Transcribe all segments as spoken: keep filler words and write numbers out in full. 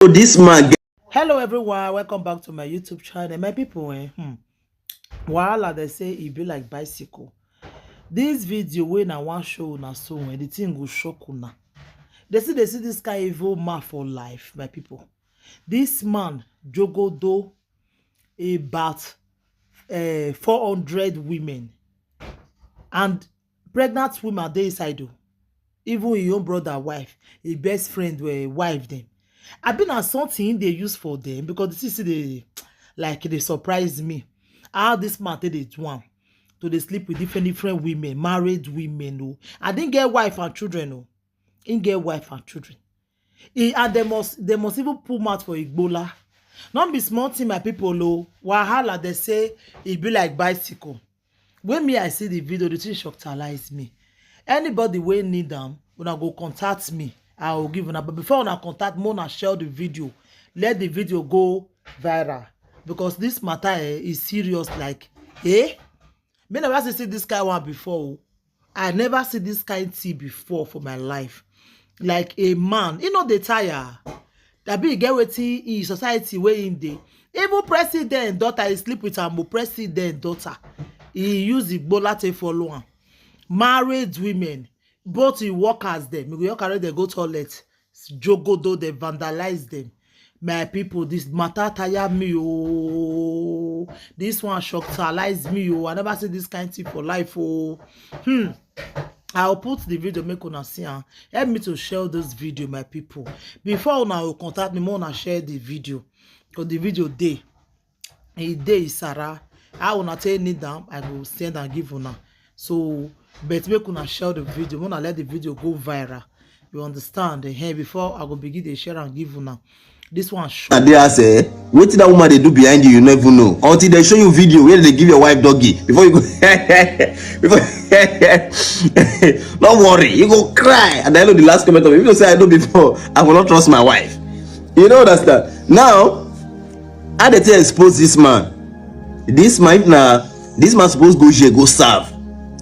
So this man get Hello everyone, welcome back to my YouTube channel. My people, eh, hmm. Wahala, they say e be like bicycle. This video wey na wan show una so, eh, the thing go shock una. They see, they see this kind evil man for life, my people. This man jogodo about uh, four hundred women, and pregnant women dey inside o. Even his own brother wife, his best friend were wife them. I been as something they use for them because this is the, like, they surprise me. How this man take dey do am to dey sleep with different different women, married women. Oh, I didn't get wife and children. Oh, he get wife and children. He, and they must, they must even pull mouth for Igbola. Not be small thing, my people. Oh, wahala, they say e be like bicycle. When me I see the video, the thing shockalize me. Anybody wey need am, una go contact me. I will give una. But before una contact me, una share the video. Let the video go viral because this matter, eh, is serious. Like, eh, me never see, see this kind one before. Oh. I never see this kind thing before for my life. Like a man, you know, they tire. That be get wetin in society wey in dey. Even president daughter, he sleep with am. President daughter, he use the gbola take follow am. Married women, both the workers them, we all carry them go toilet. Jogodo, they vandalize them. My people, this matter tire me. Oh, this one shockalize me. Oh, I never see this kind thing for life. Oh, hmm. I'll put the video, make una see am. Help me to share this video, my people. Before una will contact me, more una share the video. Because the video day, a day is Sarah. I wanna tell need them, I will send and give una. So, but make una share the video, wanna let the video go viral. You understand? Eh, before I go begin to share and give una. This one show. I dey ask, eh, wetin that woman dey do behind you, you never know. Until they show you video where they give your wife doggy. Before you go, before, don't worry, you go cry. And I know the last comment of it. People say I know before, I will not trust my wife. You know understand? Now, how they take expose this man? This man, if na, this man suppose go jail, go serve.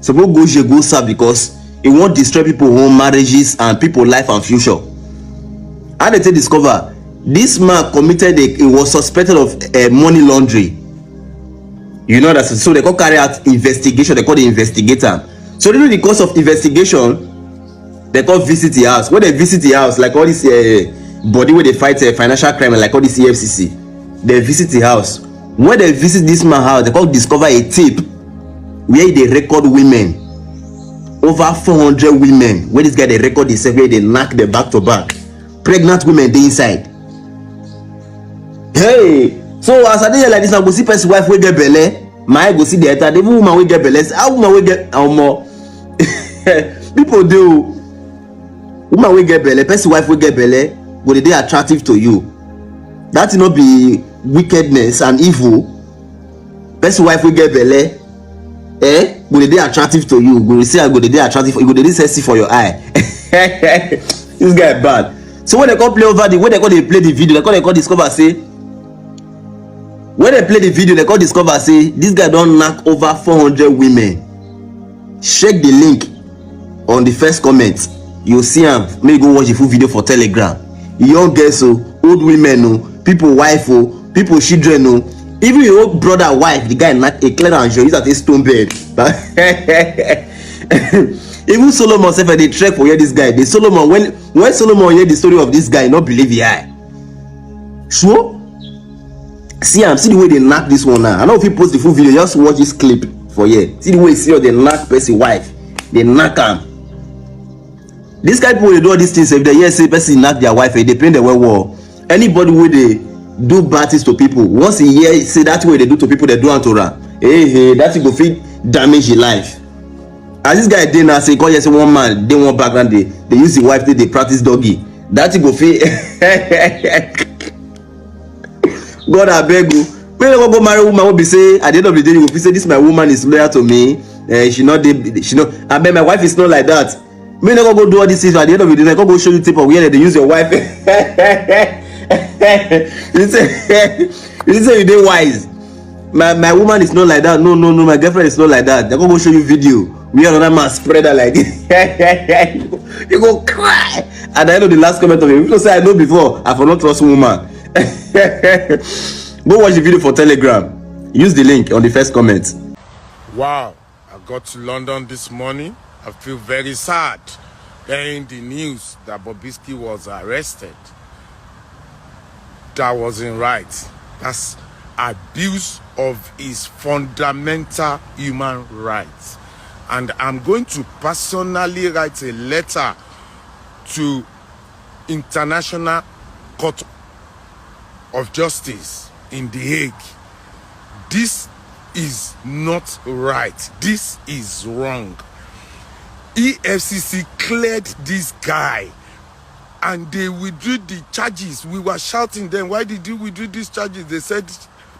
Suppose go jail, go serve because he wan destroy people home, marriages, and people life and future. How they take discover? This man committed a, he was suspected of uh, money laundering. You know that, so they come carry out investigation. They call the investigator. So during the course of investigation, they come visit the house. When they visit the house, like all this uh, body where they fight uh, financial crime, like all this E F C C, they visit the house. When they visit this man house, they come discover a tape where they record women. Over four hundred women. Where this guy they record himself, where they knock them back to back. Pregnant women dey inside. Hey, so as I dey here like this, I go see person wife wey get belle. My eye go see the enter. Even woman wey get belle, say, ah, woman wey get omo. People dey o. Woman wey get belle, person wife wey get belle go dey dey attractive to you. That thing no be wickedness and evil? Person wife wey get belle, eh, go dey dey attractive to you. Go dey say, I go dey dey attractive. You go dey dey sexy for your eye. This guy bad. So when they come play over the, when they come dey play the video, they come, they come discover say, when they play the video, they come discover say this guy don knock over four hundred women. Check the link on the first comment. You see am. Make you go watch the full video for Telegram. Young girls o, old women o, people wife o, people children o. Even your own brother wife, the guy knock a clear and sure. Use that a stone bed. Even Solomon sef dey trek for where this guy dey. Solomon, when when Solomon hear the story of this guy, he no believe him eye. Sure. See am, see the way they knock this one now. I no fit post the full video. Just watch this clip for here. See the way see they knock person wife. They knock am. This kind people dey do all these things. If they hear say person knock their wife, eh, they pain them well well. Anybody wey dey do bad things to people, once he hear say that way they do to people, they do am to am. Hey, hey, that thing go fit damage your life. As this guy dey now, say, come here, say one man dey one background, they, they use the wife, they, they practice doggy. That thing go fit. God, I beg you. When you go marry woman, will be say at the end of the day, you will be say, this my woman is loyal to me. Eh, she not dey, she not. I mean, my wife is not like that. Me no go go do all these things. At the end of the day, I go go show you tape of where they use your wife. You say, you say you dey wise. My my woman is not like that. No, no, no. My girlfriend is not like that. They go go show you video We another man spread her like this. You go, you go cry. At the end of the last comment of it, people say I know before, I for not trust woman. Go watch the video for Telegram. Use the link on the first comment. Wow, I got to London this morning. I feel very sad hearing the news that Bobrisky was arrested. That wasn't right. That's abuse of his fundamental human rights. And I'm going to personally write a letter to International Court of Justice in The Hague. This is not right. This is wrong. E F C C cleared this guy and they withdrew the charges. We were shouting then, "Why did you withdraw these charges?" They said,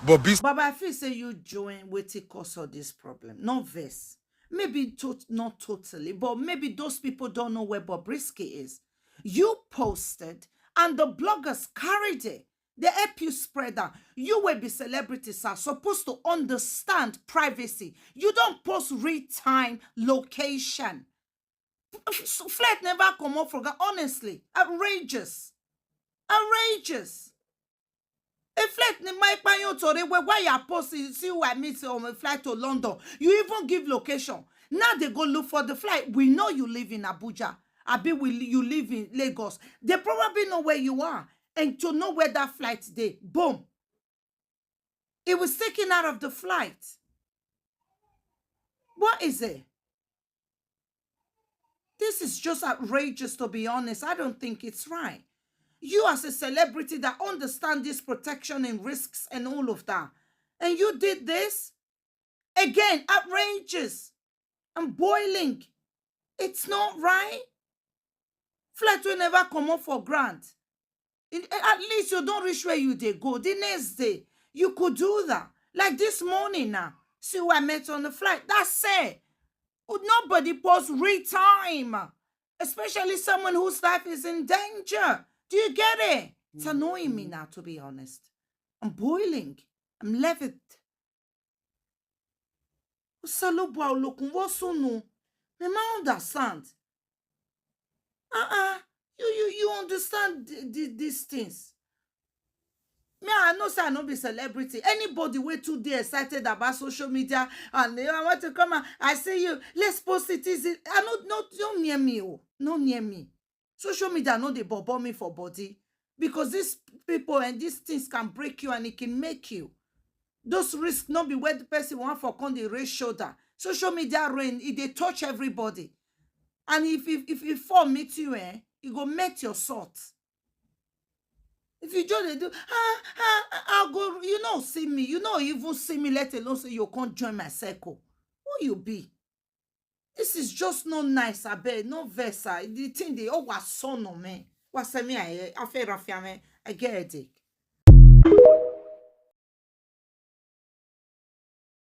"Bobby." Baba, I feel say you join wetin cause all this problem. No vex. Maybe to- not totally, but maybe those people don't know where Bobrisky is. You posted, and the bloggers carried it. They help you spread that. You will be celebrities are supposed to understand privacy. You don't post real time location. F- f- Flight never come up for God. Honestly, outrageous, outrageous. A flight ni my payon tore where why you are posting see who I meet on a flight to London. You even give location. Now they go look for the flight. We know you live in Abuja. Abi we you live in Lagos. They probably know where you are and to know where that flight day. Boom. It was taken out of the flight. What is it? This is just outrageous, to be honest. I don't think it's right. You, as a celebrity that understand this protection and risks and all of that, and you did this again, outrageous and boiling. It's not right. Flight will never come up for grant. At least you don't reach where you they go. The next day, you could do that. Like this morning now, see who I met on the flight. That's it. Nobody posts real time, especially someone whose life is in danger. Do you get it? It's annoying me now, to be honest. I'm boiling. I'm livid. Usalubwa ulukun wosunu. Me ma understand. Uh-uh. You you you understand the, the, these things. Me, I know say I no be celebrity. Anybody wey too dey excited about social media and they want to come and I see you, let's post it. Is it? I no no don't near me. Oh, no near me. Social media no dey bobo me for body because these people and these things can break you and it can make you. Those risks no be where the person want for come the raise shoulder. Social media rain, it dey touch everybody. And if if if e fall meet you, eh, e go melt your salt. If you just dey do ah ah ah, I go, you no see me, you no even see me, let alone say you come join my circle. Who you be? This is just no nice, abeg, no vex. Ah, the thing dey oh was so no man. What's me? I I feel rough, man. I get headache.